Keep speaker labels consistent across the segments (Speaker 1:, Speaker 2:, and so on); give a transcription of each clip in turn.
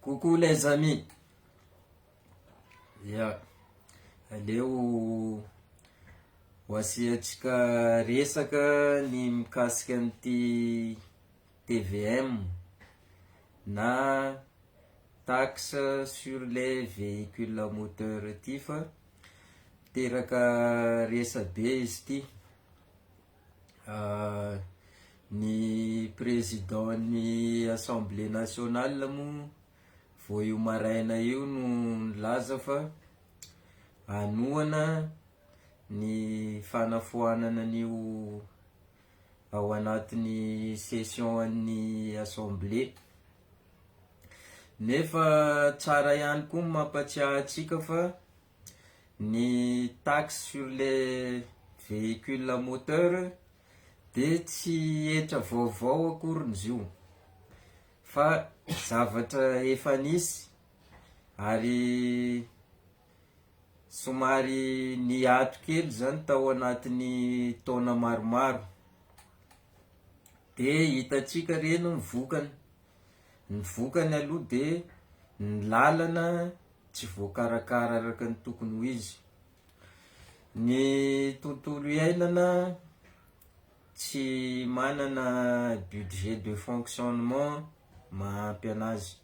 Speaker 1: Coucou les amis! Ya, aleo ho asiantsika resaka ny mikasika an'ity TVM na taxe sur les véhicules à moteur ity fa miteraka resabe izy ity. Ny président-n'ny assemblée nationale moa vao io maraina io no nilaza fa hanohana ny fanafoanana an'io ao anatin'ny session an'ny assemblée. Nefa tsara ihany koa ny mampatsiahy antsika fa Ny taxe sur les véhicules à moteur dia tsy hetra vaovao akoriny izy io fa zavatra efa nisy ary somary niato kely zany tao anatin'ny taona maromaro de hitantsika reny ny vokany, ny vokany aloha de ny lalana tsy voakarakara araka ny tokony ho izy. Ny tontolo iainana tsy manana budget de fonctionnement mahampy anazy.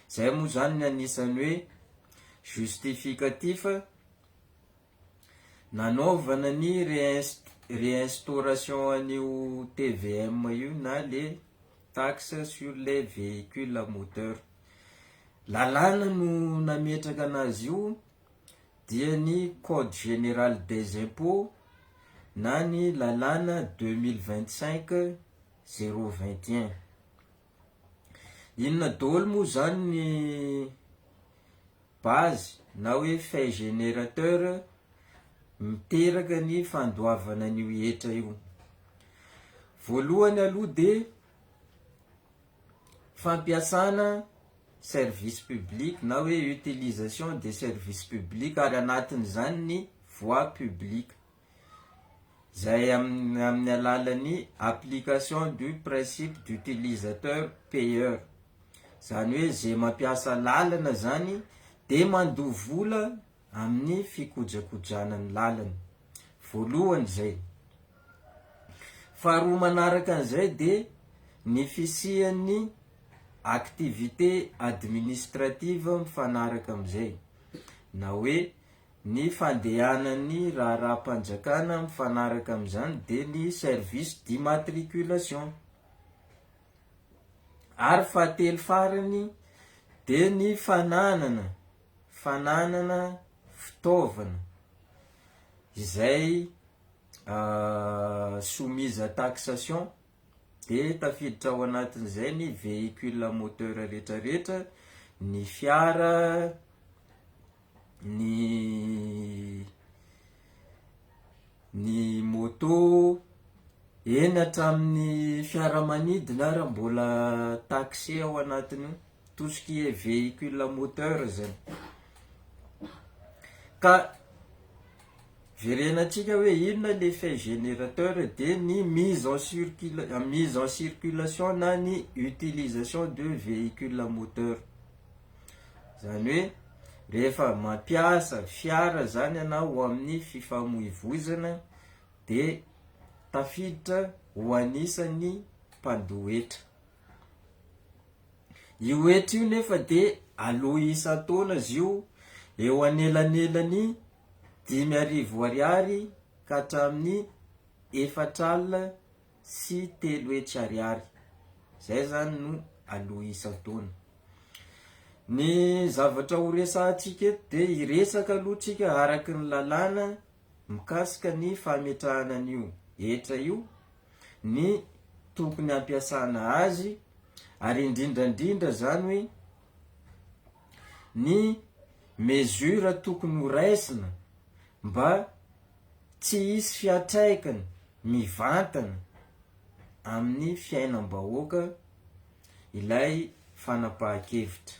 Speaker 1: Zay moa zany ny anisan'ny hoe justificatif nanaovana ny réinstauration an'io TVM io na le taxe sur les véhicules à moteur. Lalàna no nametraka anazy io dia ny code général des impôts na ny lalàna 2025 021. Inona daholo moa zany ny base na hoe fait générateur miteraka ny fandoavana an'io hetra io? Voalohany aloha de fampiasana service public na hoe utilisation des services publics ary anatin'izany ny voie publique zay amin'ny alalan'ny application du principe d'utilisateur payeur, zany hoe ze mampiasa lalana zany de mandoa vola amin'ny fikojakojana ny lalana, voalohany zay. Faharoa manaraka an'izay dia ny fisian'ny activité administrative mifanaraka amin'izay, na hoe ny fandehanan'ny raharaham-panjakana mifanaraka amin'izany dia ny service d'immatriculation. Ary fahatelo farany dia ny fananana fananana fitaovana izay soumise à taxation de tafiditra ao anatin'izay ny véhicule à moteur retraretra, ny fiara, ny ny moto, eny hatramin'ny fiaramanidina ara mbola taxé ao anatin'io, tout ce qui est véhicule à moteur zany. Ka verenantsika hoe inona le fait générateur de ny mise en circula- mise en circulation na ny utilisation de véhicule à moteur, zany hoe rehefa mampiasa fiara zany ianao ho amin'ny fifamoivoizana de tafiditra ho anisan'ny mpandoa hetra. Io hetra io nefa de aloa isan-taona izy io eo anelanelan'ny 5000 ariary ka hatramin'ny 340 ariary, zay zany no aloa isan-taona. Ny zavatra ho resahantsika eto de hiresaka aloha tsika araky ny lalàna mikasika ny fametrahana an'io hetra io, ny tokony hampiasana azy ary indrindra indrindra zany hoe ny mesure tokony ho raisina mba tsy hisy fiantraikany mivantana amin'ny fiainam-bahoaka ilay fanapahan-kevitra.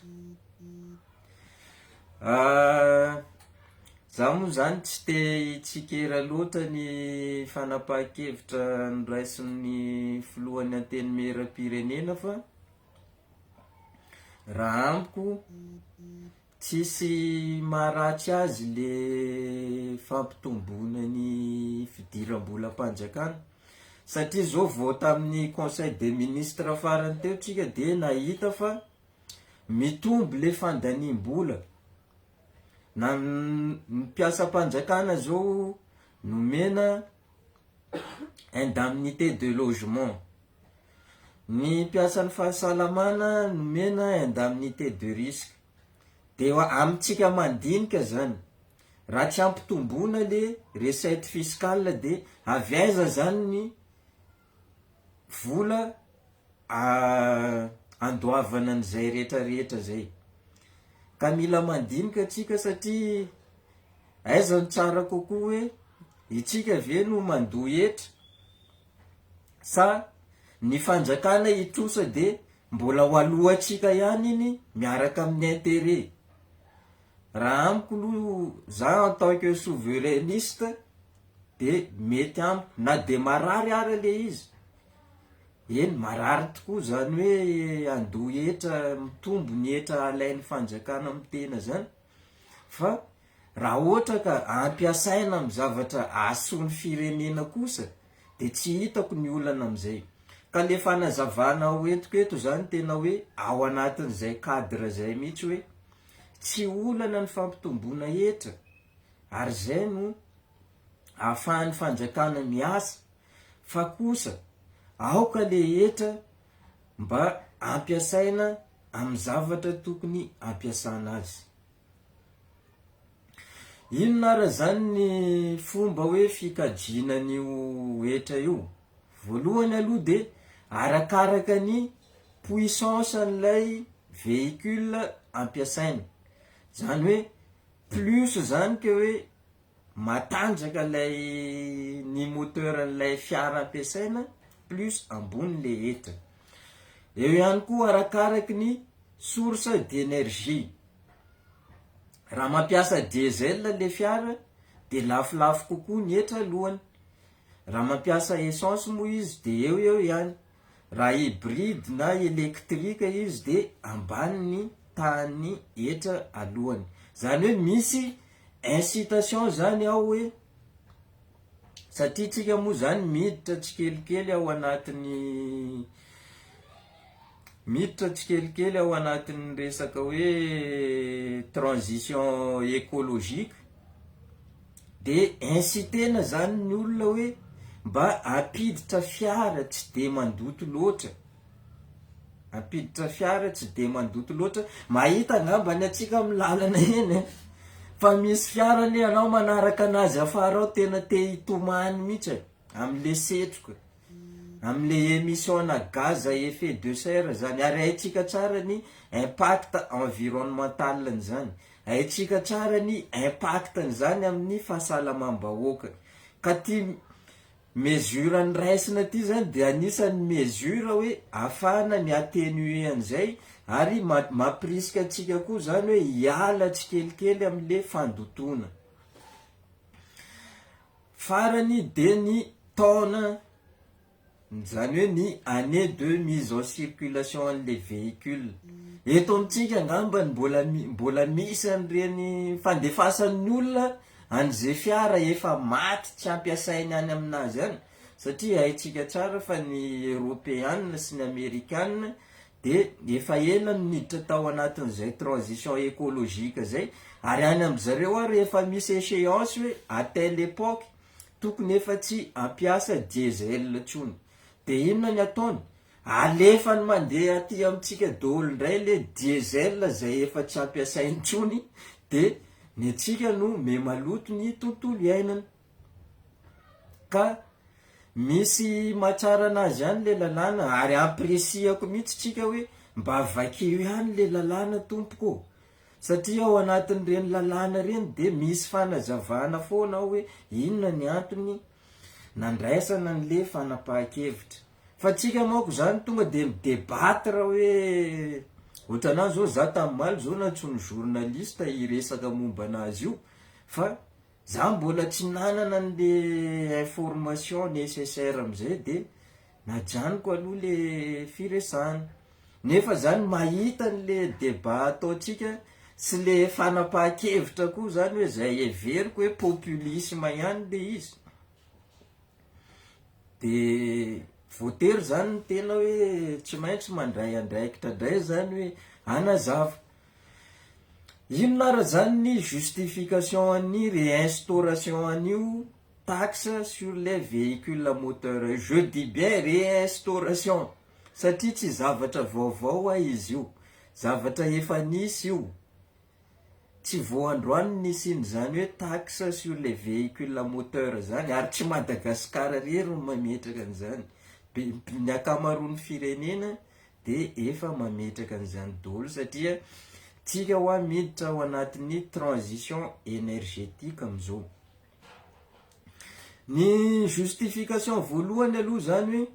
Speaker 1: Za moa zany tsy te hitsikera loatra ny fanapahan-kevitra noraisin'ny filohan'ny antenimieram-pirenena fa. Raha amiko, tsisy maharatsy azy le fampitomboana ny fidiram-bolam-panjakana satria zao vao tamin'ny conseil des ministres farany teo tsika de nahita fa mitombo le fandaniam-bola. Na ny mpiasam-panjakana zao nomena indemnité de logement, ny mpiasan'ny fahasalamana nomena indemnité de risque. De amintsika mandinika zany, raha tsy ampitomboana le recette fiscale de avy aiza zany ny vola andoavana an'izay rehetrarehetra zay? Ka mila mandinika atsika satria aiza no tsara kokoa, hoe itsika ve no mandoa hetra sa ny fanjakana hitrosa de mbola ho alohantsika ihany iny miaraka amin'ny intérêt? Raha amiko aloha, za en tant que souverainiste, de mety amiko na de marary ara le izy. Eny, marary tokoa zany hoe andoa hetra, mitombo ny hetra alain'ny fanjakana amy tena zany, fa raha ohatra ka ampiasaina amy zavatra ahasoa ny firenena kosa de tsy hitako ny olana amizay. Ka le fanazavana hoentiko eto zany tena hoe ao anatin'izay cadre zay mihitsy, hoe tsy olana ny fampitomboana hetra ary zay no ahafahan'ny fanjakana miasa, fa kosa aoka le hetra mba ampiasaina amy zavatra tokony ampiasana azy. Inona ara zany ny fomba hoe fikajiana an'io hetra io? Voalohany aloha de arakaraka ny puissance an'ilay véhicule ampiasaina, zany hoe plus zany ke hoe matanjaka lay ny moteur an'ilay fiara ampiasaina, plus ambony le hetra. Eo ihany koa arakaraky ny source d'énergie: raha mampiasa diesel le fiara de lafolafo kokoa ny hetra alohany, raha mampiasa essence moa izy de eo eo ihany, raha hybride na électrique izy de ambany ny tahan'ny hetra alohany. Zany hoe misy incitation zany ao, hoe satria tsika moa zany miditra tsikelikely ao anatin'ny miditra tsikelikely ao anatin'ny resaka hoe transition écologique, de incitena zany ny olona hoe mba ampiditra fiara tsy de mandoto loatra, ampiditra fiara tsy de mandoto loatra. Mahita angambany atsika amy lalana eny e, fa misy fiara anie anao manaraka anazy afara ao, tena te hitomany mihitsy e, am'le setroka, am'le émission na gaz à effet de serre zany. Ary haitsika tsara ny impact environnemental zany, haitsika tsara ny impact zany amin'ny fahasalamam-bahoaka. Ka ty mesure ny raisina ty zany de anisan'ny mesure hoe ahafahana mi atténuer an'izay ary mampirisika atsika koa zany hoe hiala tsikelikely am'le fandotoana. Farany de ny taona, zany hoe ny année de mise en circulation an'le véhicule. Eto amitsika angambany mbola misy an'ireny fandefasan'ny olona an'izay fiara efa maty tsy ampiasainy any aminazy any, satria haitsika tsara fa ny Eropeana sy ny Amerikana de efa ela no niditra tao anatin'izay transition écologique zay, ary any am'zareo ary efa misy échéance hoe à telle époque tokony efa tsy ampiasa diesel intsony. De inona ny ataony? Alefany mandeha aty amitsika daholo indray le diesel zay efa tsy ampiasainy intsony, de ny atsika no me maloto ny tontolo iainana. Ka misy mahatsara anazy ihany le lalàna, ary ampirisihako mihitsy tsika hoe mba vakeo ihany le lalàna, tompoko, satria ao anatin'ireny lalàna reny de misy fanazavana foana ao hoe inona ny antony nandraisana an'le fanapahan-kevitra. Fa tsika manko zany tonga de mi-débattre hoe ohatranazy zao. Za tamimaly zao nantsoin'ny journaliste hiresaka momba anazy io, fa za mbola tsy nanana an'le information nécessaire amizay, de najanoko aloha le firesahana. Nefa zany mahita an'le débat ataontsika sy le fanapahan-kevitra koa zany hoe zay heveriko hoe populisme ihany le izy. De voatery zany ny tena hoe tsy maintsy mandray andraikitra ndray zany hoe hanazava. Inona ara zany ny justification an'ny réinstauration an'io taxe sur les véhicules à moteur io? Je dis bien réinstauration satria tsy zavatra vaovao hoa izy io, zavatra efa nisy io. Tsy vao androany no nisian'izany hoe taxe sur les véhicules à moteur zany ary tsy Madagasikara irery no mametraka an'izany, be ny ankamaroan'ny firenena de efa mametraka an'izany daholo satria tsika hoa miditra ao anatin'ny transition énergétique am'izao. Ny justification voalohany aloha zany hoe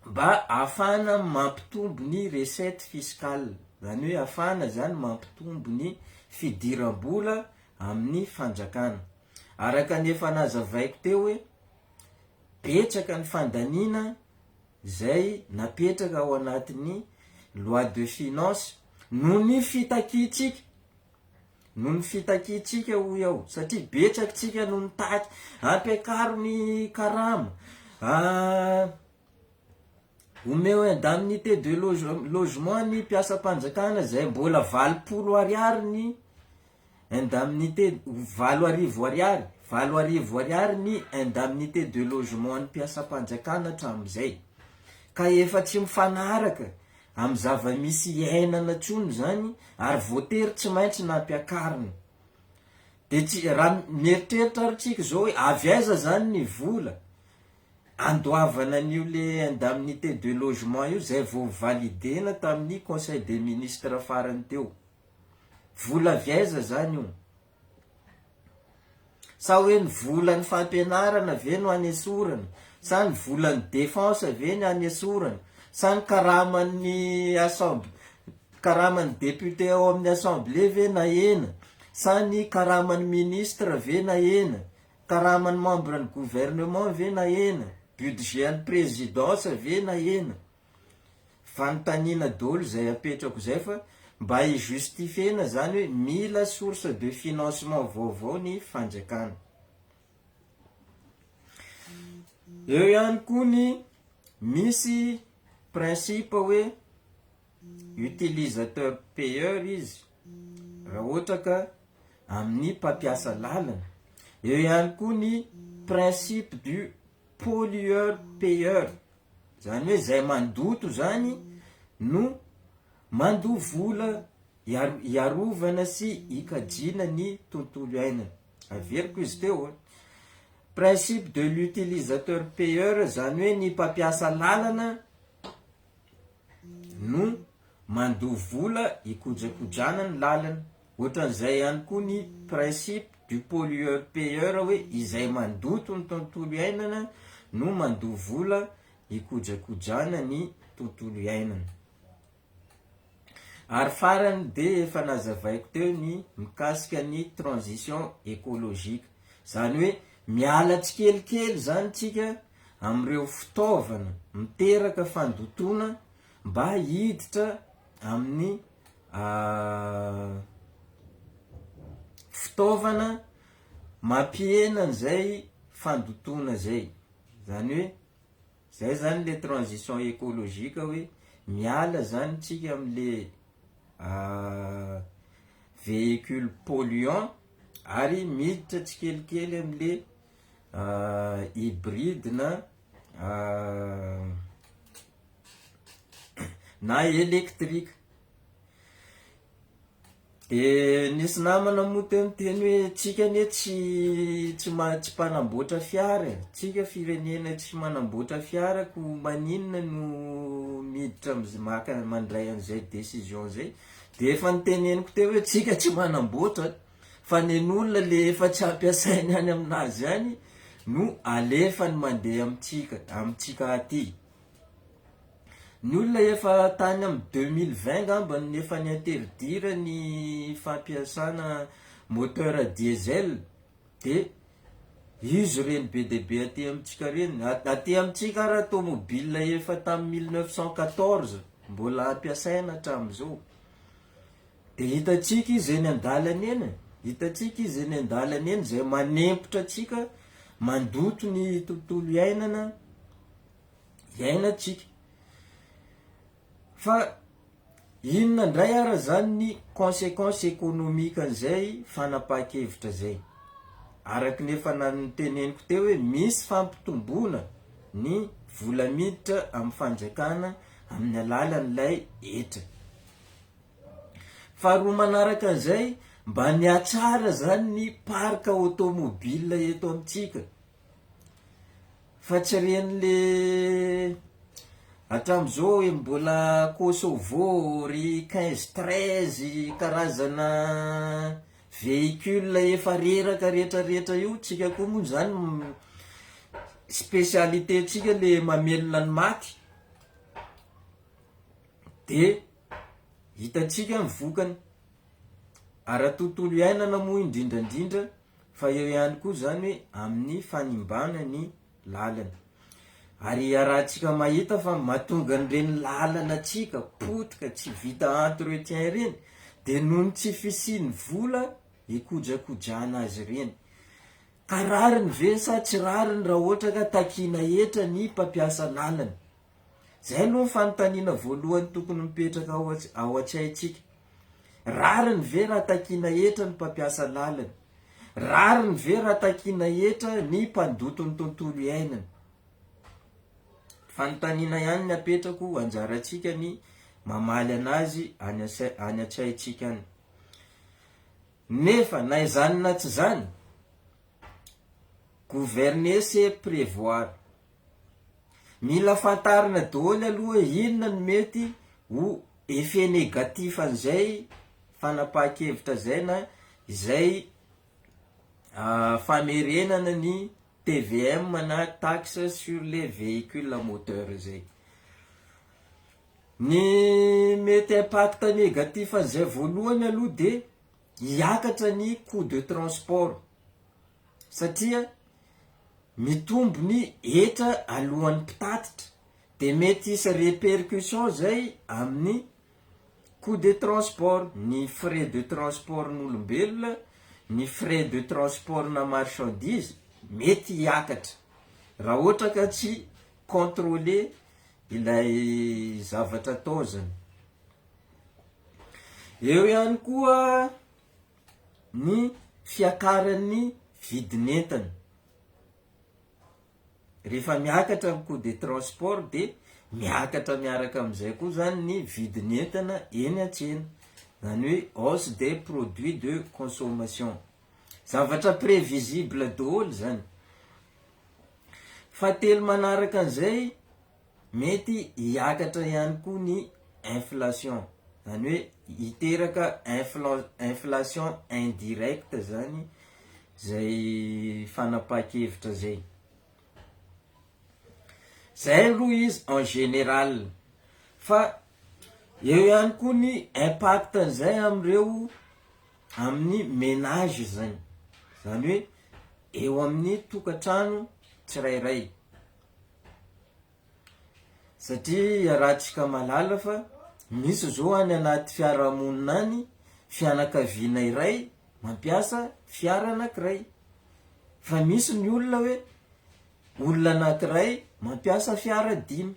Speaker 1: mba ahafahana mampitombo ny recette fiscale, zany hoe ahafahana zany mampitombo ny fidiram-bola amin'ny fanjakana. Araka ny efa nazavaiko teo hoe betsaka ny fandaniana zay napetraka ao anatin'ny loi de finance noho ny fitakiantsika, noho ny fitakiantsika hoy aho, satria betsaka tsika no nitaky ampiakaro ny karama, omeo indemnité de logement ny mpiasam-panjakana zay mbola 80 ariary ny indemnité, 8000 ariary, 8000 ariary ny indemnité de logement ny mpiasam-panjakana hatramin'izay, ka efa tsy mifanaraka amin'ny zava-misy iainana intsony zany ary voatery tsy maintsy nampiakarina. De tsy raha mieritreritra ary tsika zao hoe avy aiza zany ny vola andoavana an'io le indemnité de logement io zay vao validena tamin'ny conseil des ministres farany teo. Vola avy aiza zany io? Sa hoe ny volan'ny fampianarana ve no anesorana? Sa ny volan'ny défense ve ny anesorana? Sa ny karaman'ny assemblée, karaman'ny député ao amin'ny assemblée ve nahena? Sa ny karaman'ny ministre ve nahena? Karaman'ny membre ny gouvernement ve nahena? Budget an'ny présidence ve nahena? Fanontaniana daholo zay apetrako zay fa mba hijustifiena zany hoe mila source de financement vaovao ny fanjakana. Eo ihany koa ny misy principe hoe utilisateur payeur izy raha ohatra ka amin'ny mpampiasa lalana. Eo ihany koa ny principe du pollueur payeur, zany hoe zay mandoto zany no mandoa vola hiarovana sy hikajiana ny tontolo iainana. Averiko izy teo a. Principe de l'utilisateur payeur, zany hoe ny mpampiasa lalana no mandoa vola hikojakojana ny lalana. Ohatran'izay ihany koa ny principe du pollueur payeur hoe izay mandoto ny tontolo iainana no mandoa vola hikojakojana ny tontolo iainana. Ary farany de efa nazavaiko teo ny mikasika ny transition écologique, zany hoe miala tsikelikely zany tsika amin'ireo fitaovana miteraka fandotoana mba hiditra amin'ny fitaovana mampihena an'izay fandotoana zay, zany hoe zay zany le transition écologique hoe miala zany tsika am'le véhicule polluant ary miditra tsikelikely am'le hybride na électrique. De nisy namana moa teo niteny hoe tsika anie tsy mpanamboatra fiara e, tsika firenena tsy manamboatra fiara ko maninona no miditra am'z- maka mandray an'izay décision zay. De efa niteneniko teo hoe tsika tsy manamboatra fa nen'olona le efa tsy ampiasainy any aminazy any no alefany mandeha amitsika aty. Ny olona efa tany amin'ny 2020 ngamba no efa ni-interdire ny fampiasana moteur diesel de izy reny be dia be aty amitsika reny, aty amitsika ara tomobile efa tamin'ny 1914. mbola ampiasaina hatramin'izao. Dia hitantsika izy eny an-dalana eny e, hitantsika izy eny an-dalana eny izay manempotra antsika, mandoto ny tontolo iainana iainantsika. Fa inona indray ara zany ny consequence économique an'izay fanapahan-kevitra zay? Araky ny efa noteneniko teo hoe misy fampitomboana ny vola miditra amin'ny fanjakana amin'ny alalan'ilay hetra. Faharoa manaraka an'izay, mba nihatsara zany ny parc automobile eto amintsika. Fa tsy reny le hatramin'izao hoe mbola Kosovo ry 15 13 karazana véhicule efa reraka retraretra io, tsika koa moa zany spécialité ntsika le mamelona ny maty de hitantsika ny vokany, ara-tontolo iainana moa indrindrandrindra fa eo ihany koa zany hoe amin'ny fanimbana ny lalana. Ary iarahantsika mahita fa mahatonga an'ireny lalana antsika potika tsy vita entretien ireny de noho ny tsy fisian'ny vola hikojakojana azy ireny. Ka rariny ve sa tsy rariny raha ohatra ka takiana hetra ny mpampiasa lalana? Zay aloha ny fanontaniana voalohany tokony mipetraka ao an-tsaintsika. Rariny ve raha takiana hetra ny mpampiasa lalana? Rariny ve raha takiana hetra ny mpandoto ny tontolo iainana? Fanontaniana ihany ny apetrako, anjarantsika ny mamaly anazy any any an-tsaintsika any. Nefa na izany na tsy izany, gouverner c'est prévoir. Mila fantarina daholo aloha hoe inona no mety ho effet négatif an'izay fanapahan-kevitra zay na izay famerenana ny TVM na taxe sur les véhicules à moteur zay. Ny mety impact négatif an'izay voalohany aloha de hiakatra ny coût de transport satria mitombo ny hetra alohan'ny mpitatitra de mety hisy répercussion zay amin'ny coût de transport, ny frais de transport n'olombelona, ny frais de transport na marchandise mety hiakatra raha ohatra ka tsy contrôlé ilay zavatra atao zany. Eo ihany koa ny fiakaran'ny vidin'entana. Rehefa miakatra ny coût de transport de miakatra miaraka amin'izay koa zany ny vidin'entana eny an-tsena, zany hoe hausse des produits de consommation. Zavatra prévisible daholo zany. Fahatelo manaraka an'izay, mety hiakatra ihany koa ny inflation, zany hoe hiteraka infla- inflation indirecte zany zay fanapahan-kevitra zay. Zay aloha izy en général fa eo ihany koa ny impact an'izay am'ireo amin'ny ménage zany, zany hoe eo amin'ny tokantrano tsirairay. Satria iarahantsika mahalala fa misy zao any anaty fiarahamonina any fianakaviana iray mampiasa fiara anakiray, fa misy ny olona hoe olona anakiray mampiasa fiara dimy,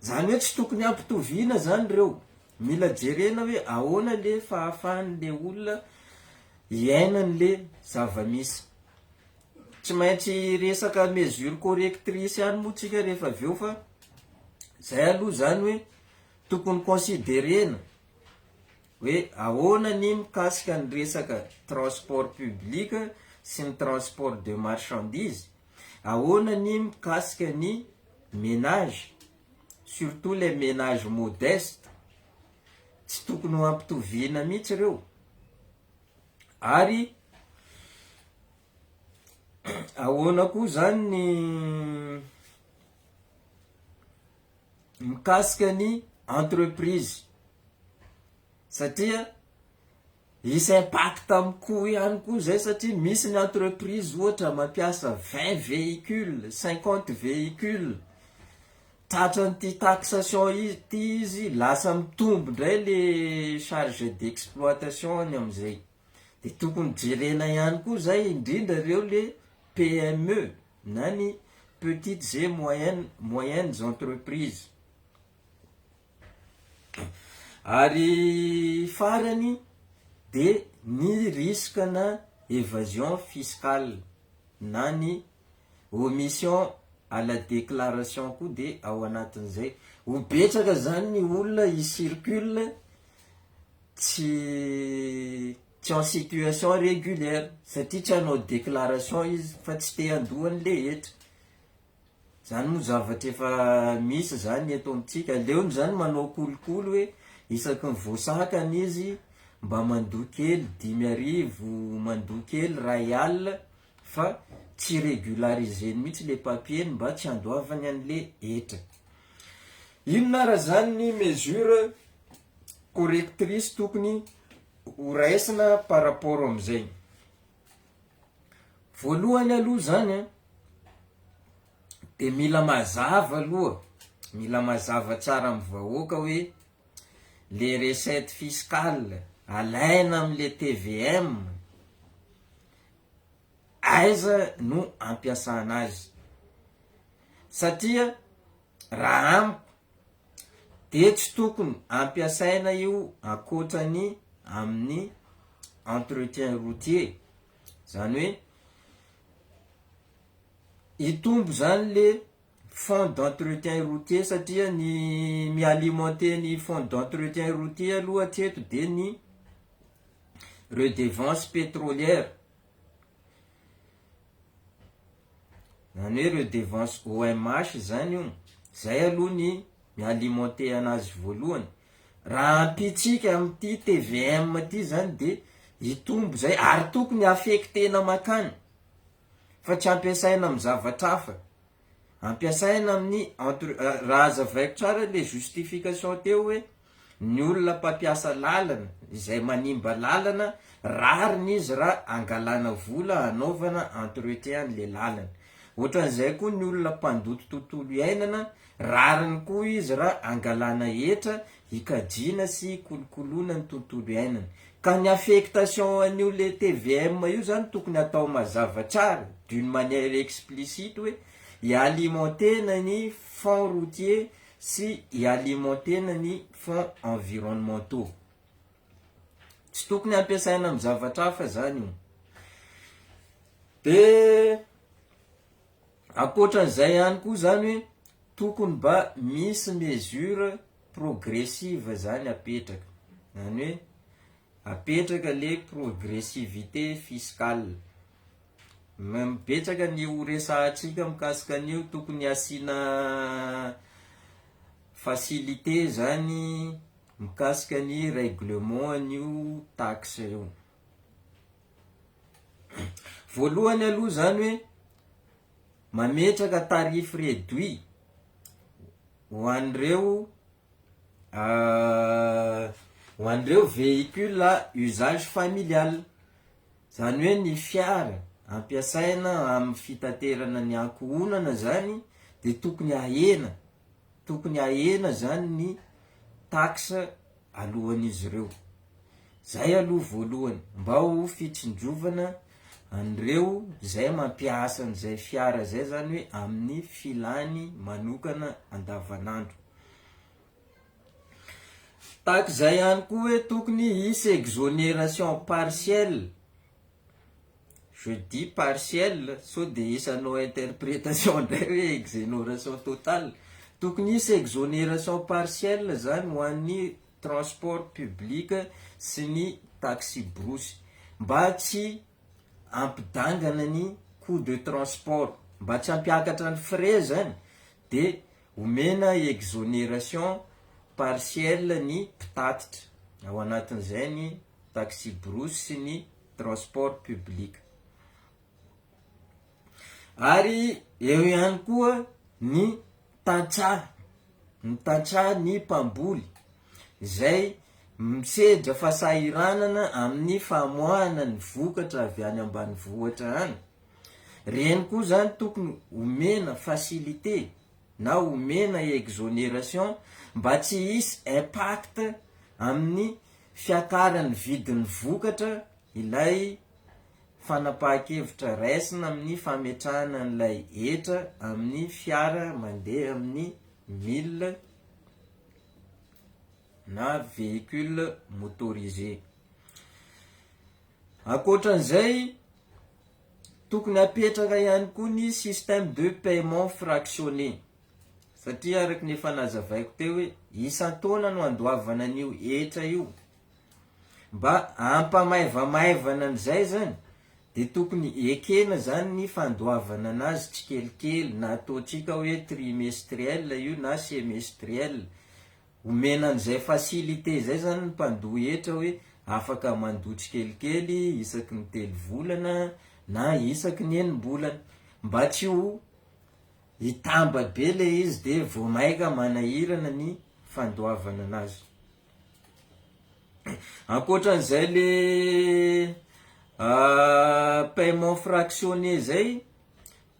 Speaker 1: zany hoe tsy tokony hampitoviana zany reo, mila jerena hoe ahoana le fahafahan'le olona hiainan'le zava-misy. Tsy maintsy resaka mesure correctrice ihany moa tsika rehefa avy eo fa zay aloha zany hoe tokony considerena hoe ahoana ny mikasika ny resaka transport public sy ny transport de marchandise, ahoana ny mikasika ny ménage surtout les ménages modestes, tsy tokony ho ampitoviana mihitsy reo ary Ahoana koa zany ny mikasika ny entreprise satria hisy impact am coût ihany koa zay satria misy ny entreprise ohatra mampiasa 20 véhicules, 50 véhicules. Tratran'ity taxation ity izy lasa mitombo indray le charge d'exploitation-ny am'zay. De tokony jerena ihany koa zay indrindra reo le PME na ny petites et moyennes moyennes entreprises. Ary farany de ny risque na évasion fiscale na ny omission à la déclaration koa de ao anatin'izay. Ho betsaka zany ny olona hi-circule tsy tsy en situation régulière satria tsy hanao déclaration izy fa tsy te handoa an'le hetra. Zany moa zavatra efa misy zany eto amintsika, aleony zany manao kolikoly hoe isaky ny voasakana izy mba mandoa kely 5000, mandoa kely 1000 fa tsy régulariseny mihitsy le papier-ny mba tsy handoavany an'le hetra. Inona ara zany ny mesure correctrice tokony ho raisina par rapport am'izay? Voalohany aloha zany an, de mila mazava aloha, mila mazava tsara amy vahoaka hoe le recette fiscale alaina am'le TVM aiza no ampiasana azy, satria raha amiko de tsy tokony ampiasaina io ankoatrany amin'ny entretien routier, zany hoe hitombo zany le fonds d'entretien routier satria ny mi-alimenter ny fonds d'entretien routier aloha hatreto de ny redevance pétrolière, zany hoe redevance OMH zany io, zay aloha ny mi-alimenter anazy voalohany. Raha ampitsika am'ity TVM ty zany de hitombo zay ary tokony affectena makany fa tsy ampiasaina amy zavatra hafa, ampiasaina amin'ny entre raha azavaiko tsara le justification teo hoe ny olona mpampiasa lalana izay manimba lalana rariny izy raha angalana vola hanaovana entretien an'le lalana. Ohatran'izay koa ny olona mpandoto tontolo iainana rariny koa izy raha angalana hetra hikajiana sy hikolokoloana ny tontolo iainana. Ka ny affectation an'io le TVM io zany tokony atao mazava tsara d'une manière explicite hoe hi-alimentena ny fonds routier sy hi-alimentena ny fonds environnementaux. Tsy tokony ampiasaina amy zavatra hafa zany io. De ankoatran'izay ihany koa zany hoe tokony mba misy mesure progressive zany apetraka, zany hoe apetraka le progressivité fiscale. Betsaka ny ho resahantsika mikasika an'io, tokony asiana facilité zany mikasika ny règlement an'io taxe io. Voalohany aloha zany hoe mametraka tarif réduit ho an'ireo ho an'ireo véhicule à usage familial, zany hoe ny fiara ampiasaina amy fitaterana ny ankohonana zany de tokony ahena, tokony ahena zany ny taxe alohan'izy ireo. Zay aloha voalohany mba ho fitsinjovana an'ireo zay mampiasa an'izay fiara zay zany hoe amin'ny filany manokana andavanandro. Tahak'izay ihany koa hoe tokony hisy exonération partielle, je dis partielle sao de hisy hanao interprétation ndray hoe exonération totale, tokony hisy exonération partielle zany ho an'ny transport public sy ny taxi-brousse mba tsy ampidangana ny coût de transport, mba tsy hampiakatra ny frais zany de omena exonération partielle ny mpitatitra, ao anatin'izay ny taxi-brousse sy ny transport public. Ary eo ihany koa ny tantsaha, ny tantsaha ny mpamboly izay misedra fahasahiranana amin'ny famoahana ny vokatra avy any ambanivohitra any, reny koa zany tokony omena facilité. na omena exonération mba tsy hisy impact amin'ny fiakaran'ny vidin'ny vokatra ilay fanapahan-kevitra raisina amin'ny fametrahana an'ilay hetra amin'ny fiara mandeha amin'ny milina na véhicule motorisé. Ankoatran'izay, tokony hapetraka ihany koa ny système de paiement fractionné satria araka ny efa nazavaiko teo hoe isan-taona no andoavana an'io hetra io. Mba hampamaivamaivana an'izay zany de tokony ekena zany ny fandoavana anazy tsikelikely na ataontsika hoe trimestriel io na semestriel. Omena an'izay facilité zay zany ny mpandoa hetra hoe afaka mandoa tsikelikely isaky ny 3 volana na isaky ny 6 bolana mba tsy ho hitamba be le izy de vao maika manahirana ny fandoavana anazy. Ankoatran'izay le paiement fractionné zay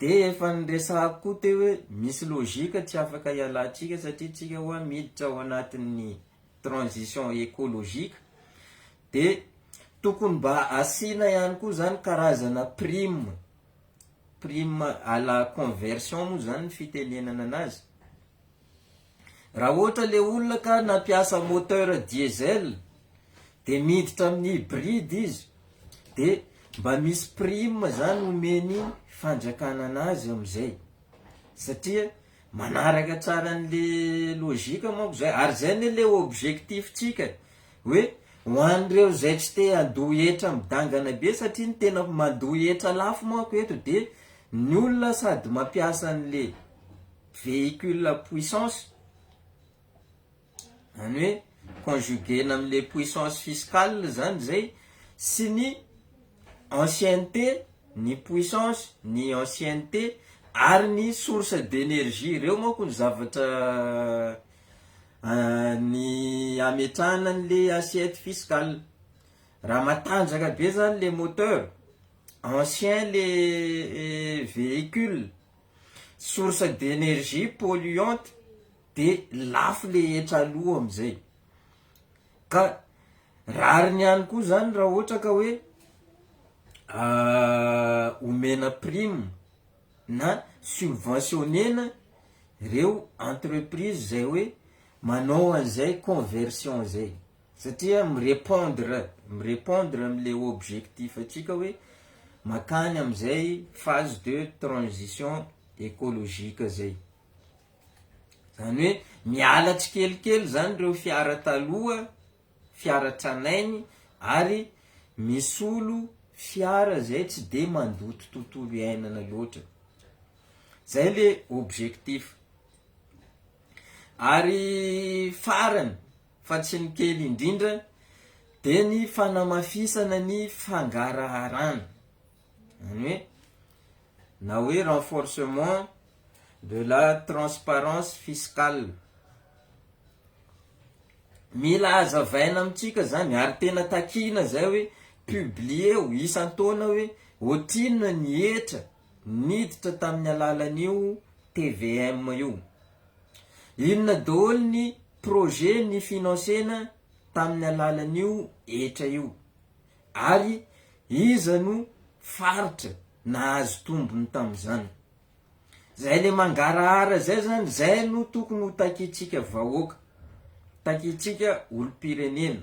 Speaker 1: de efa niresahako koa teo hoe misy logique tsy afaka hialantsika satria tsika hoa miditra ao anatin'ny transition écologique, de tokony mba asiana ihany koa zany karazana prime à la conversion moa zany ny fitenenana anazy. Raha ohatra le olona ka nampiasa moteur diesel de miditra amin'ny hybride izy, de mba misy prime zany omeny fanjakana anazy amizay satria manaraka tsara an'le logique manko zay, ary zay anie le objectif tsika hoe ho an'ireo zay tsy te handoa hetra midangana be, satria ny tena mandoa hetra lafo manko eto de ny olona sady mampiasa an'le véhicule à puissance, zany hoe conjuguena am'le puissance fiscale zany zay sy ny ancienneté, ny puissance, ny ancienneté ary ny source d'énergie. Reo manko ny zavatra ny ametrahana an'le assiette fiscale. Raha matanjaka be zany le moteur, ancien le véhicule, source d'énergie polluante, de lafo le hetra aloha amizay. Ka rariny ihany koa zany raha ohatra ka hoe omena prime na subventionnena reo entreprise zay hoe manao an'izay conversion zay, satria mirépondre am'le objectif atsika hoe makany am'izay phase de transition écologique zay, zany hoe miala tsikelikely zany reo fiara taloha, fiara tranainy, ary misolo fiara zay tsy de mandoto tontolo iainana loatra. Zay le objectif. Ary farany fa tsy ny kely indrindra de ny fanamafisana ny fangaraharana, zany hoe na hoe renforcement de la transparence fiscale. Mila hazavaina amitsika zany ary tena takina zay hoe publier isan-taona hoe ohatrinona ny hetra niditra tamin'ny alalan'io TVM io, inona daholo ny projet ny financena tamin'ny alalan'io hetra io, ary iza no faritra nahazo tombony tam'izany. Zay le mangarahara zay zany, zay no tokony ho takitsika vahoaka, takitsika olom-pirenena,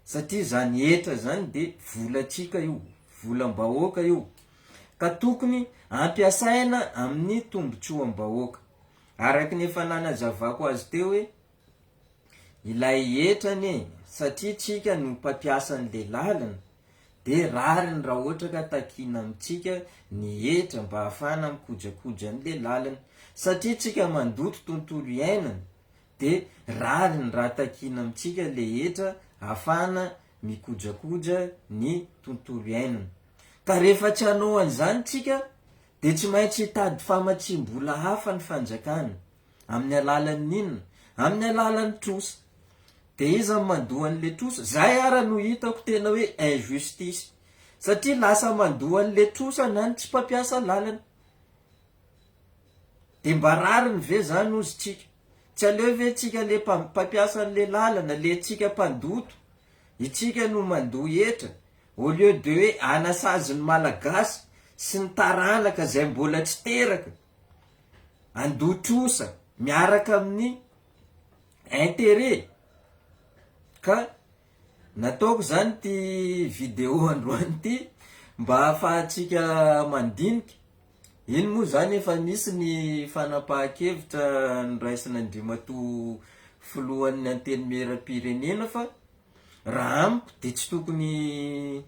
Speaker 1: satria zany hetra zany de volatsika io, volam-bahoaka io, ka tokony ampiasaina amin'ny tombotsoam-bahoaka. Araky ny efa nanazavako azy teo hoe ilay hetra anie, satria tsika no mpampiasa an'le lalana, de rariny raha ohatra ka takina amitsika ny hetra mba ahafahana mikojakoja an'le lalana, satria tsika mandoto tontolo iainana, de rariny raha takina amitsika le hetra ahafahana mikojakoja ny tontolo iainana. Ka rehefa tsy hanao an'izany tsika de tsy maintsy hitady famatsim-bola hafa ny fanjakana. Amin'ny alalan'ny inona? Amin'ny alalan'ny trosa. De iza no mandoa an'le trosa? Zay ara no hitako tena hoe injustice, satria lasa mandoa an'le trosa na ny tsy mpampiasa lalana. De mba rariny ve zany ozy tsika? Tsy aleo ve tsika le mpampiasa an'le lalana, le tsika mpandoto, itsika no mandoa hetra, au lieu de hoe hanasazy ny Malagasy sy ny taranaka zay mbola tsy teraka, handoa trosa miaraka amin'ny interet? Ka nataoko zany ty video androany ty mba ahafahantsika mandinika. Iny moa izany efa nisy ny fanapahan-kevitra noraisin'Andriamatoa Filohan'ny Antenimierampirenena fa raha amiko dia tsy tokony,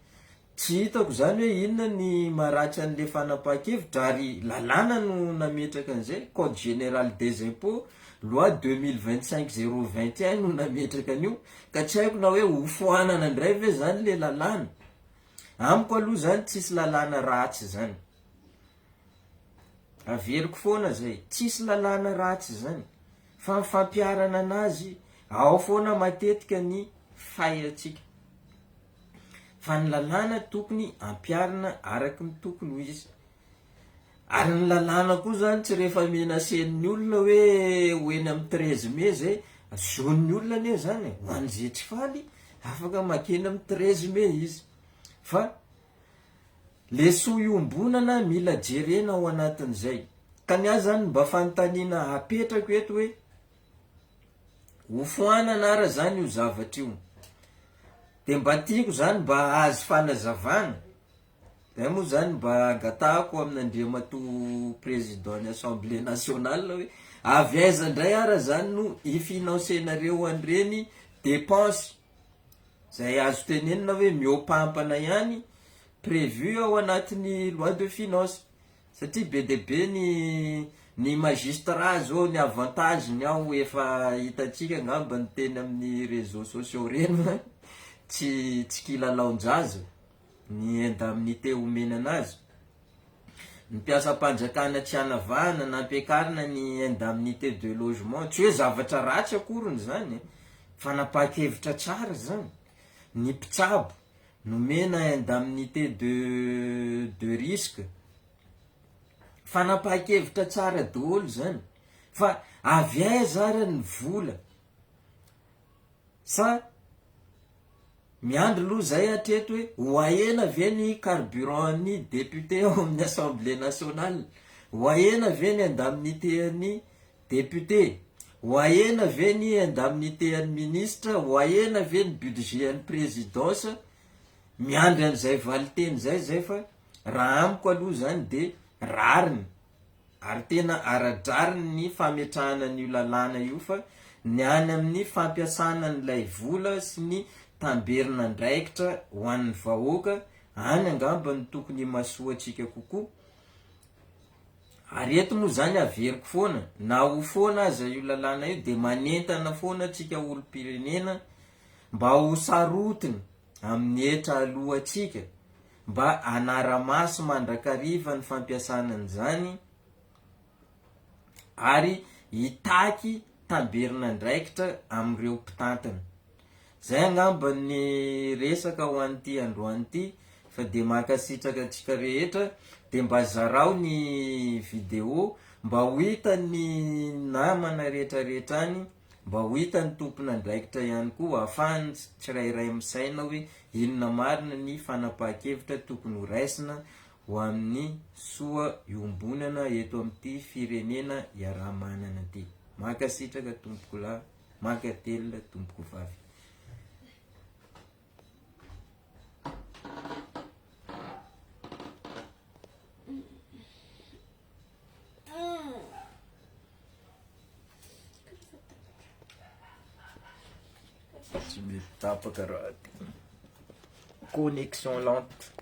Speaker 1: tsy hitako izany hoe inona ny maharatsy an'ilay fanapahan-kevitra ary lalàna no nametraka an'izay, code général des impôts, loi 2025 021 no nametraka an'io ka tsy haiko na hoe hofoanana indray ve izany ilay lalàna. Amiko aloha izany tsisy lalàna ratsy izany. Averiko foana zay, tsisy lalàna ratsy zany, fa ny fampiharana anazy ao foana matetika ny fail-tsika. Fa ny lalàna tokony ampiharina araky ny tokony ho izy. Ary ny lalàna koa zany tsy rehefa menacer-n'ny olona hoe ho eny amin'ny treize mai zay, zon'ny olona anie zany e, ho an'izay tsy faly afaka makeny amin'ny treize mai izy. Fa Le soa iombonana mila jerena ao anatin'izay. Ka ny ahy zany mba fanontaniana apetrako eto hoe, ho foanana ara zany io zavatra io? De mba tiako zany mba hahazo fanazavana, zay moa zany mba angatahako amin'Andriamatoa Président ny Assemblée nationale hoe avy aiza ndray ara zany no hi-financer-nareo an'ireny dépenses Zay azo tenenina hoe mihoapampana ihany prévu ao anatin'ny loi de finance satria be dia be ny ny magistrat zao ny avantage-ny ao efa hitantsika angamba ny teny amin'ny réseaux sociaux reny fa tsy tsy kilalaon-jaza ny indemnité omena anazy. Ny mpiasam-panjakana tsy anavahana nampiakarina ny indemnité de logement, tsy hoe zavatra ratsy akoriny zany e, fanapahan-kevitra tsara zany, ny mpitsabo nomena indemnité de de risque, fanapahan-kevitra tsara daholo zany, fa avy aiza ary ny vola sa Miandry aloha zay hatreto hoe ho ahena ve ny carburant an'ny député ao amin'ny assemblée nationale? Ho ahena ve ny indemnité an'ny député? Ho ahena ve ny indemnité an'ny ministre? Ho ahena ve ny budget an'ny présidence? Miandry an'izay valinteny zay zay fa raha amiko aloha zany de rariny. Ary tena ara-drariny ny fametrahana an'io lalàna io fa ny any amin'ny fampiasana an'ilay vola sy ny tamberin'andraikitra ho an'ny vahoaka any angamba no tokony himasoantsika kokoa. Ary eto moa izany averiko foana, na ho foana aza io lalàna io dia manentana foana antsika olom-pirenena mba ho sarotiny amin'ny hetra aloantsika mba hanara-maso mandrakariva ny fampiasana an'izany ary hitaky tamberin'andraikitra amin'ireo mpitantana. Izay angamba ny resaka ho an'ity androany ity fa dia mankasitraka antsika rehetra dia mba zarao ny vidéo mba ho hitan'ny namana rehetrarehetra any Mba ho hitan'ny tompon'andraikitra ihany koa ahafahan'ny tsirairay misaina hoe inona marina ny fanapahan-kevitra tokony ho raisina ho amin'ny soa iombonana eto amin'ity firenena iaraha-manana ity. Mankasitraka tompokolahy, mankatelina tompokovavy. Tsy mety tapaka raha ty. Connexion lente.